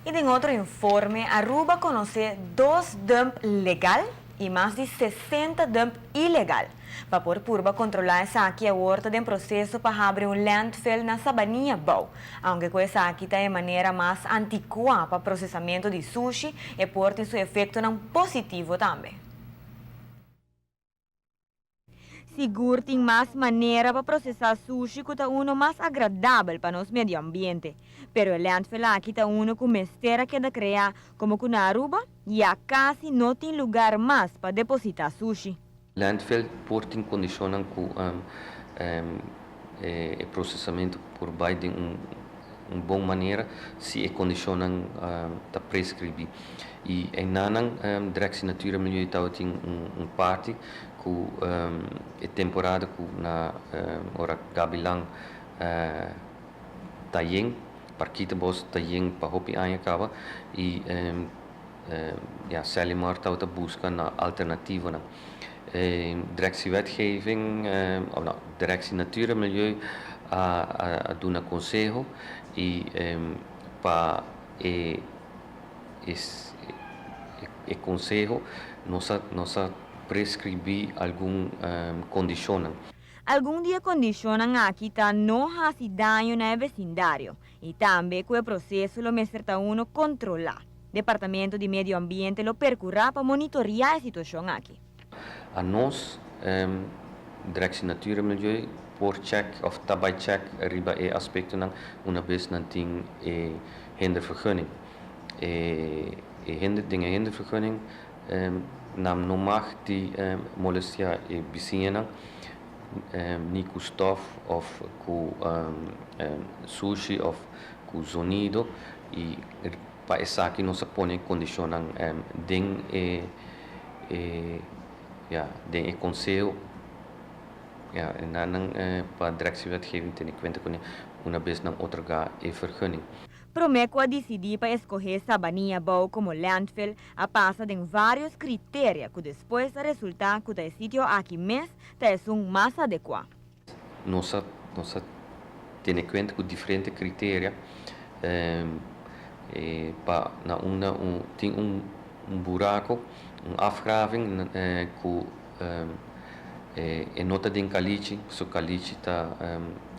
Y den otro informe, Aruba conoce dos dump legal y mas di 60 dump ilegal. Pa por purba controla esaki, awor ta den proceso pa habri un landfill na Sabanilla Abou. Aunke cu esaki ta e manera mas anticua pa procesamento di sushi, e por tin su efectonan positivo tambe. Sigur tin mas manera pa procesa sushi cu ta uno mas agradabel pa nos medio ambiente. Pero e landfill aki ta uno cu mester a keda crea, como cu na Aruba ya casi no tin lugar mas pa deposita sushi. Landfill por tin condicionnan cu e procesamento por bay di un bon manera si e condicionnan ta prescribi. Y einan Directie Natuur en Milieu tin un parti cu e temporada cu na ora Gabilan ta yen, Parkietenbos ta yen pa hopi aña caba y ja, Serlimar ta busca na alternativanan. Directie Wetgeving, of no, Directie Natuur en Milieu a duna conseho y pa e conseho nos a prescribi algun condicion. Algun di e condicionnan aki ta no haci daño na vecindario y tambe cu e proceso lo mester ta uno controla. Departamento di Medio Ambiente lo percura pa monitorea e situacion aki. A nos, Directie Natuur en Milieu, por check of ta bay check riba e aspectonan una vez nan tin e hindervergunning. E hinder, den hindervergunning nan no mag di molestia e bisiñanan ni cu stof of cu sushi of cu zonido y pa esaki nos a pone condicionnan den e, ja, den e conseho, ja, en dan pa directie wetgeving tene cuenta cu una vez nan otorga e vergunning. Prome cu a dicidi pa escoge Sabanilla Abou como landfill, a pasa den varios criterio cu despues a resulta cu e sitio aki mes ta esun mas adecua. Nos a tene cuenta cu diferente criterio pa na tin un buraco, un afgraving cu e no ta den caliche, so caliche ta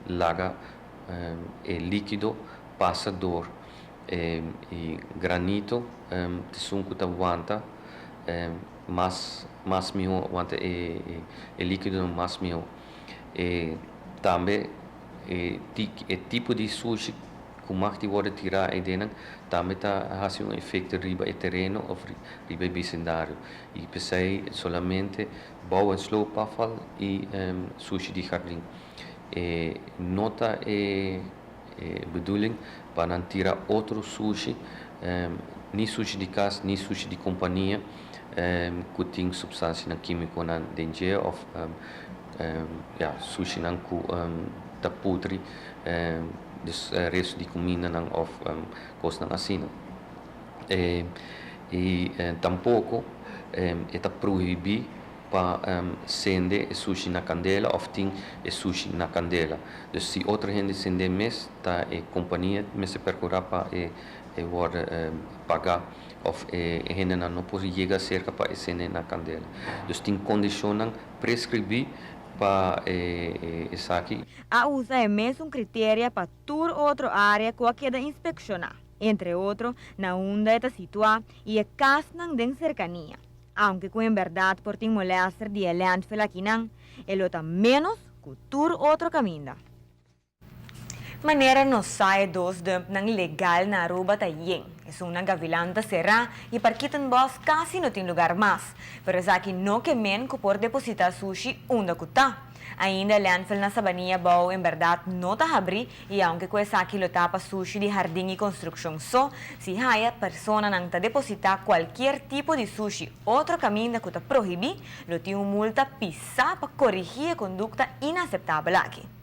laga e likido pasa door y granito ta esun cu ta wanta mas miho, wanta e likido mas miho. E tambe e tipo di sushi cu mag di wordo tira eyden tambe ta haci un efecto riba e tereno of riba e vecindario. Y p'esey solamente bouw- en sloopafval y sushi di jardin. E no ta e bedoeling pa nan tira otro sushi, ni sushi di cas, ni sushi di compania, cu tin substancianan kimiconan den dje of ja, sushinan cu ta putri, dus resto di cumindanan of cosnan asina. Y tampoco e ta prohibi pa cende e sushi na candela of tin e sushi na candela. Dus si otro hende cende mes, ta e compania mester percura pa e wordo paga of e hendenan no por yega cerca pa e cende na candela. Dus tin condicionnan prescribi pa esaki. A usa e mesun criterio pa tur otro area cu a keda inspecciona, entre otro, na unda ta situa y e casnan den cercania. Aunke cu en berdad por tin molester di e landfill akinan, e lo ta menos cu tur otro caminda. Manera nos sa, e dos dumpnan legal na Aruba ta yen. Esun na Gavilan ta sera y Parkietenbos casi no tin lugar mas. Pero esaki no kiermen cu por deposita sushi unda cu ta. Ainda landfill na Sabanilla Abou en berdad no ta habri y aunke cu esaki lo ta pa sushi di jardin y construccion so, si haya personanan ta deposita cualkier tipo di sushi otro caminda cu ta prohibi, lo tin un multa pisa pa corigi e conducta inaceptabel aki.